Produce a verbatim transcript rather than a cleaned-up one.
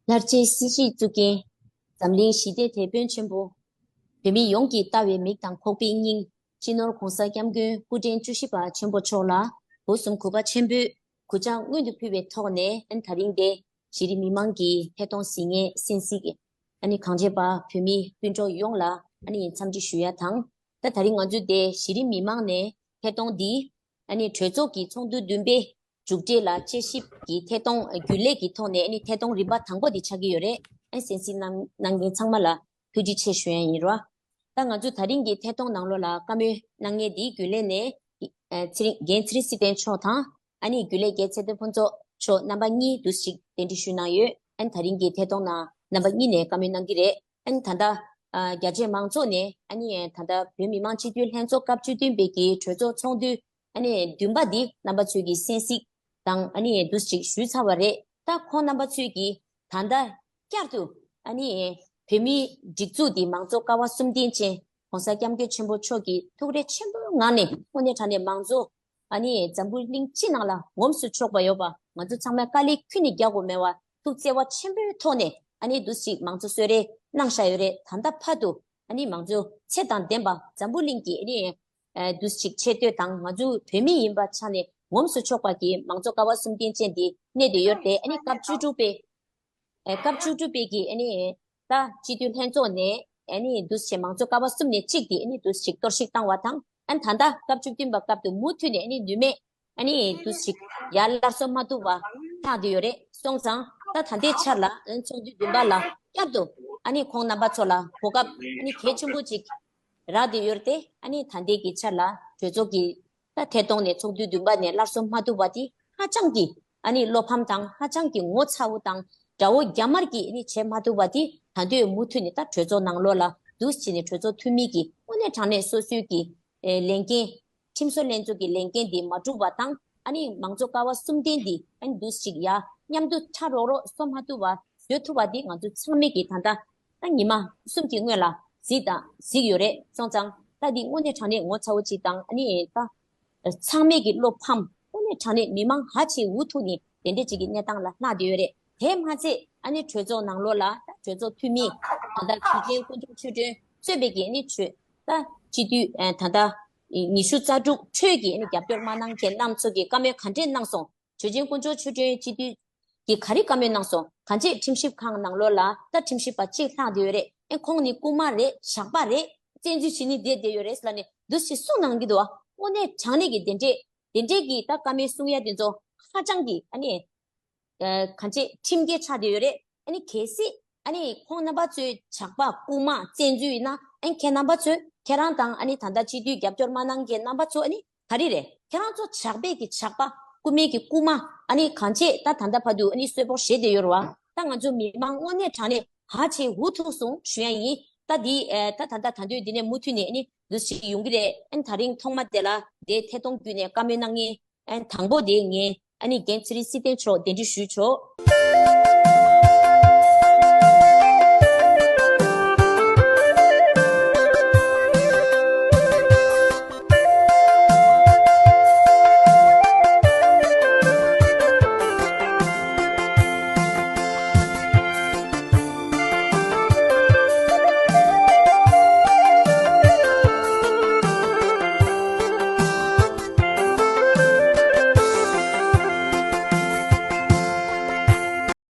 ལྷར་བཅས་སྲིད་ཞིའི་གཙུག་རྒྱན། འཛམ་གླིང་ཞི་བདེའི་དེད་དཔོན་ཆེན་པོ། བོད་མི་ཡོངས་ཀྱིས་ལྟ་བའི་མིག་དང་ཁོག་པའི་སྙིང་། སྤྱི་ནོར་༸གོང་ས་༸སྐྱབས་མགོན་སྐུ་ཕྲེང་བཅུ་བཞི་པ་ཆེན་པོ་མཆོག་ལ་སྒོ་གསུམ་གུས་པ་ཆེན་པོས་གུས་ཕྱག་སྔོན་དུ་ཕུལ་བའི་ཐོག་ནས། ཨན་དེ་རིང་འདིར་གཞི་རིམ་མི་མང་གི་ཐད་གཏོང་གཟིགས་མཁན་གསན་གཟིགས། ཨ་ནི་གངས་ཅན་པ་བོད་མི་སྤུན་གྲོགས་ཡོངས་ལ་ཨ་ནི་འཚམས་འདྲི་ཞུ་ཡ་དང་། ད་དེ་རིང་ང་ཚོ་འདིར་གཞི་རིམ་མི་མང་ནས་ཐད་གཏོང་འདི་ཨ་ནི་གྲོས་ཚོགས་ཀྱི་ཚོགས་འདུ་བདུན་པའི་མཇུག་འབྲས་ལ་དཔྱད་ཞིབ་ཀྱི་ཐད་གཏོང་རྒྱུན་ལས་ཀྱི་ཐོག་ནས་ཨ་ནི་ཐད་གཏོང་རིམ་པ་དང་པོ་འདི་ཆགས་ཀྱི་ཡོད་རེད། ཨ་གསན་གཟིགས་གནང་གནང་མཁན་ཚང་མ་ལ་ཐུགས་རྗེ་ཆེ་ཞུ་ཡ་ཡིན་རོ། ད་ང་ཚོ་དེ་རིང་གི་ཐད་གཏོང་ནང་ལོགས་ལ་བཀའ་མོལ་གནང་མཁན་འདི་རྒྱུན་ལས་ནས་ཨ་ཚེ་རིང་རྒན་ཚེ་རིང་སྲིད་བརྟན་མཆོག་དང་། ཨ་ནི་རྒྱུན་ལས་རྒན་ཚེ་བརྟན་ཕུན་ཚོགས་མཆོག་རྣམ་པ་གཉིས་འདུག་ཞིག་གདན་འདྲེན་ཞུས་གནང་ཡོད། ཨ་ནི་དེ་རིང་གི་ཐད་གཏོང་ནང་རྣམ་པ་གཉིས་ནས་བཀའ་མོལ་གནང་གི་རེད། ཨ་ནི་ད་ལྟ་ཨ་རྒྱ་ཆེའི་མང་ཚོགས་ནས་ཨ་ནི་ད་ལྟ་བོད་མི་མང་སྤྱི་འཐུས་ལྷན་ཚོགས་སྐབས་བཅུ་བདུན་པའི་གི་གྲོས་ཚོགས་ཚོགས་འདུ་ཨ་ནི་བདུན་པ་འདི་རྣམ་པ་ཚོས་ཀྱི་གསན་གཟིགས་དང་ཨ་ནི་འདུག་ཞིག་ཞུས་ཚར་བ་རེད། ད་ཁོང་རྣམ་པ་ཚོས་ཀྱི་ད་ལྟ་བསྐྱར་དུ་ཨ་ནི་བོད་མིའི་སྒྲིག་འཛུགས་འདི་མང་གཙོ་ཀ་བ་གསུམ་ལྡན་ཅན་༸གོང་ས་༸སྐྱབས་མགོན་ཆེན་པོ་མཆོག་གི་ཐུགས་རེ་ཆེན་པོའི་ངང་ནས་དངོས་གནས་དྲང་གནས་མང་གཙོ་ཨ་ནི་འཛམ་བུ་གླིང་སྤྱི་ནང་ལ་ངོམས་སུ་ཆོག་པ་ཡོད་པ་ང་ཚོ་ཚང་མས་དཀའ་ལས་ཁྱོན་ནས་རྒྱག་དགོས་མེད་པ་ཐུགས་བརྩེ་བ་ཆེན་པོའི་ཐོག་ནས་ཨ་ནི་འདུག་ཞིག་མང་གཙོ་གསོལ་རས་གནང་བཞག་ཡོད་རེད། ད་ལྟ་བར་དུ་ཨ་ནི་མང་གཙོ་ཚད་དང་ལྡན་པ་འཛམ་བུ་གླིང་གི་ཨ་ནི་ཨ་འདུ་ཞིག་ཆེ་བསྟོད་དང་ང་ཚོ་བོད་མི་ཡིན་པ་ཆ་ནས་ངོམས་སུ་ཆོག་པ་གི་མང་གཙོ་ཀ་བ་གསུམ་ལྡན་ཅན་འདི་གནས་བསྡད་ཡོད་དེ། ཨ་ནི་སྐབས་བཅུ་དྲུག་པའི་ཨ་སྐབས་བཅུ་དྲུག་པའི་གི་ཨ་ནི་ད་སྤྱི་འཐུས་ལྷན་ཚོགས་ནས་ཨ་ནི་འདུ་ཞིག་མང་གཙོ་ཀ་བ་གསུམ་ནས་གཅིག་དེ་ཨ་ནི་འདུ་ཞིག་གཏོར་བཤིག་བཏང་བ་དང་། ཨ་ནི་ད་ལྟ་སྐབས་བཅུ་བདུན་པ་སྐབས་དུ་མུ་མཐུད་ནས་ཨ་ནི་ནུས་མེད་ཨ་ནི་འདུ་ཞིག་ཡར་སླར་གསོ་མ་ཐུབ་པ་ཆགས་བསྡད་ཡོད་རེད། སོང་ཙང་ད་ད་ལྟའི་ཆར་ལ་ཨ་ནི་ཚོགས་འདུ་བདུན་པ་ལ་བསྐྱར་དུ་ཨ་ནི་ཁོང་རྣམ་པ་ཚོ་ལ་གོ་སྐབས་ཨ་ནི་གལ་ཆེན་པོ་ཅིག་རག་བསྡད་ཡོད་རེད་དེ། ཨ་ནི་ད་ལྟའི་གི་ཆར་ལ་གྲོས་ཚོགས་ཀྱི་ད་ཐད་གཏོང་ནས་ཚོགས་འདུ་བདུན་པ་ནས་སླར་གསོ་མ་ཐུབ་པ་དེ་ཧ་ཅང་གི་ཨ་ནི་བློ་ཕམ་དང་ཧ་ཅང་གི་ངོ་ཚ་བོ་དང་དགྲ་བོ་རྒྱ་དམར་གྱིས་ཨ་ནི་བྱེད་མ་ཐུབ་པ་དེ་ད་དུང་མུ་མཐུད་ནས་ད་གྲོས་ཚོགས་ནང་ལོགས་ལ་འདུག་བྱས་ནས་གྲོས་ཚོགས་འཐུས་མི་གིས་དངོས་གནས་དྲང་གནས་སོ་སོའི་གི་ཨེ་ལས་འགན་ཁྲིམས་བཟོ་ལྷན་ཚོགས་ཀྱི་ལས་འགན་དེ་མ་འགྲུབ་པ་དང་ཨ་ནི་མང་གཙོ་ཀ་བ་གསུམ་ལྡན་འདི་ཨ་ནི་འདུག་ཞིག་ཡ་མཉམ་དུ་ཆ་རོག་རོག་གསོ་མ་ཐུབ་པ་བཟོ་ཐུབ་པ་འདི་ང་ཚོ་ཚང་མས་ཀྱི་ད་ལྟ་ད་ཉི་མ་གསུམ་གྱི་སྔོན་ལ་གཟིགས་དང་གཟིགས་ཡོད་རེད། སོང་ཙང་ད་འདི་དངོས་གནས་དྲང་གནས་ངོ་ཚ་བོ་ཅིག་དང་ཨ་ནི་ད་ཚང་མས་ཀྱི་བློ་ཕམ་དངོས་གནས་དྲང་གནས་མི་མང་ཧ་ཅང་འུ་ཐུག་ནས་དེ་འདྲས་ཅིག་གི་གནས་སྟངས་ལ་ལྷག་བསྡད་ཡོད་རེད། དེ་མ་ཚད་ཨ་ནི་གྲོས་ཚོགས་ནང་ལོགས་ལ་ད་གྲོས་ཚོགས་འཐུས་མི་ད་ལྟ་ཆོས་ཅན་དཀོན་མཆོག་ཆོས་སྒྲོན་གཙོས་པའི་གི་ཨ་ནི་ཆོས་ད་སྤྱི་འཐུས་ད་ལྟ་ཉི་ཤུ་རྩ་དྲུག་ཁྲོད་ཀྱི་ཨ་ནི་རྒྱབ་སྐྱོར་མ་གནང་མཁན་རྣམ་ཚོ་གིས་བཀའ་མོལ་ག་འདྲས་གནང་སོང་། ཆོས་ཅན་དཀོན་མཆོག་ཆོས་སྒྲོན་སྤྱི་འཐུས་ཀྱིས་ག་རེ་བཀའ་མོལ་གནང་སོང་། གང་ཅི་ཁྲིམས་ཞིབ་ཁང་ནང་ལོགས་ལ་ད་ཁྲིམས་ཞིབ་པ་གཅིག་ལྷག་བསྡད་ཡོད་རེད། ཨེ་ཁོང་ནི་རྐུན་མ་རེད། ཇག་པ་རེད། བཙན་འཛུལ་བྱེད་ནི་བསྡད་བསྡད་ཡོད་རེད་ལབ་ནས་འདུག་སེ་གསུངས་གནང་གི་འདུག་བ། དངོས་གནས་དྲང་གནས་ཀྱི་དེ་འདྲས་དེ་འདྲས་ཀྱི་ད་བཀའ་མོལ་གསུང་ཡ་དེ་ཚོ་ཧ་ཅང་གི་ཨ་ནི་ཨ་གང་ཅི་ཁྲིམས་འགལ་ཆགས་བསྡད་ཡོད་རེད། ཨ་ནི་གལ་སྲིད་ཨ་ནི་ཁོང་རྣམ་པ་ཚོའི་ཇག་པ་རྐུན་མ་བཙན་འཛུལ་ཡིན་ན། ཨ་ནི་ཁྱེད་རྣམ་པ་ཚོས་ཁྱེད་རང་དང་ཨ་ནི་ད་ལྟ་སྤྱི་འཐུས་རྒྱབ་སྐྱོར་མ་གནང་མཁན་རྣམ་པ་ཚོ་ཨ་ནི་ག་རེ་རེད། ཁྱེད་རང་ཚོ་ཇག་པའི་གི་ཇག་པ། རྐུན་མའི་གི་རྐུན་མ། ཨ་ནི་གང་ཅི་ད་ད་ལྟ་བར་དུ་ཨ་ནི་གསོན་པོ་བཞེས་བསྡད་ཡོད་རེད་བ། ད་ང་ཚོ་མི་མང་དངོས་གནས་དྲང་གནས་ཧ་ཅང་འུ་ཐུག་སོང་ཞུ་ཡ་ཡིན། ད་འདི་ཨ་ད་ད་ལྟ་ད་དུང་འདི་ནས་མུ་མཐུད་ནས་ཨ་ནི་འདུག་སེ་ཡོང་གི་རེད། ཨ་ནི་ད་རིང་ཐོག་མ་དེ་ལ་དེ་ཐད་གཏོང་བརྒྱུད་ནས་བཀའ་མོལ་གནང་མཁན་ཨ་ནི་དང་པོ་དེ་ངས་ཨ་ནི་རྒན་ཚེ་རིང་སྲིད་བརྟན་མཆོག་གདན་འདྲེན་ཞུས་ཆོག